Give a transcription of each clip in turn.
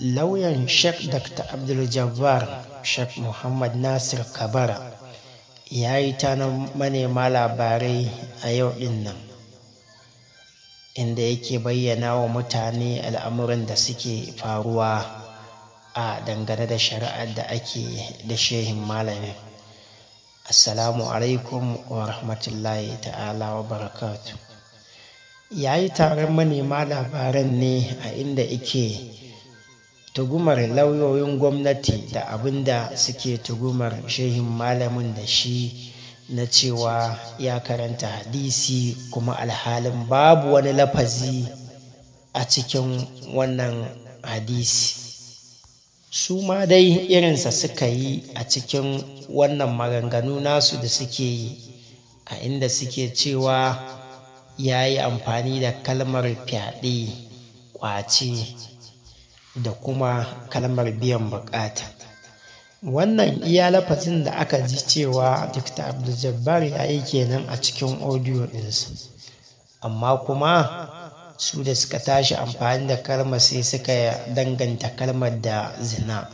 Lauyan Sheikh Dr. Abdul Jabbar, Sheikh Muhammad Nasir Kabara, ya yi taron manema labarai a yau ɗin nan, inda yake bayyana wa mutane al'amuran da suke faruwa a dangane da shari'ar da ake da shehin malamin. Assalamu alaikum wa rahmatullahi ta'ala wa barakatu. Ya yi taron manema labaran ne a inda ike tugumar lauyoyin gwamnati da abin da suke tugumar shehin malamin da shi na cewa ya karanta hadisi kuma alhalin babu wani lafazi a cikin wannan hadisi. Su ma dai irinsa suka yi a cikin wannan maganganu nasu da suke yi, a inda suke cewa ya yi amfani da kalmar fyaɗe, ƙwace da kuma kalmar biyan buƙata. Wannan iya lafazin da aka ji cewa Dr. Abdul Jabbar ya yi kenan a cikin audio ɗinsa. Amma kuma su da suka tashi amfani da kalmar sai suka danganta kalmar da zina,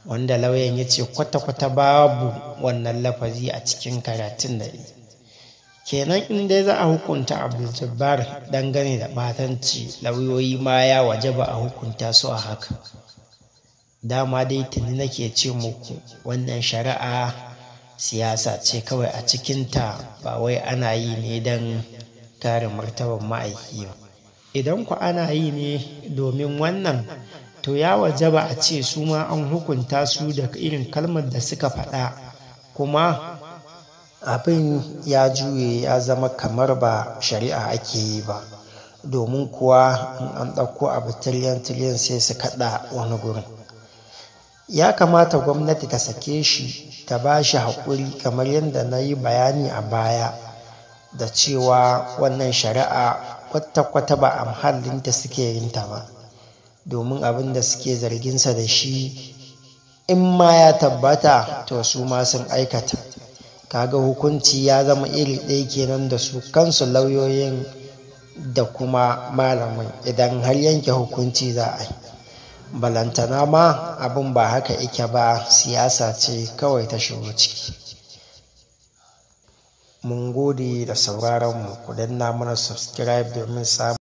wanda lauyan ya ce kwata-kwata babu wannan lafazi a cikin karatun da yi. Kenan in dai za a hukunta Abdul Jabbar dangane da ɓatanci, lauyoyi ma ya wajaba a hukunta su a haka. Dama dai tuni nake ce muku wannan shari'a siyasa ce kawai a cikinta, ba wai ana yi ne don kare martaban ma'aiki ba. Idan ku ana yi ne domin wannan, to ya wajaba a ce su ma an hukunta su da irin kalmar da suka faɗa, kuma abin ya juye ya zama kamar ba shari'a ake yi ba. Domin kuwa in an ɗauko abu tiryan-tiryan sai su kaɗa wani gurin. Ya kamata gwamnati ta sake shi ta ba shi haƙuri kamar yadda na yi bayani a baya da cewa wannan shari'a kwata-kwata ba a muhallinta suke yin ta ba. Domin abin da suke zarginsa da shi in ma ya tabbata, to su ma sun aikata. Kaga hukunci ya zama iri ɗaya kenan da su kansu lauyoyin da kuma malamin idan har yanke hukunci za a yi. Balantana ma abin ba haka yake ba, siyasa ce kawai ta shigo ciki. Mun gode da sauraron mu. Ku danna mana subscribe domin samun.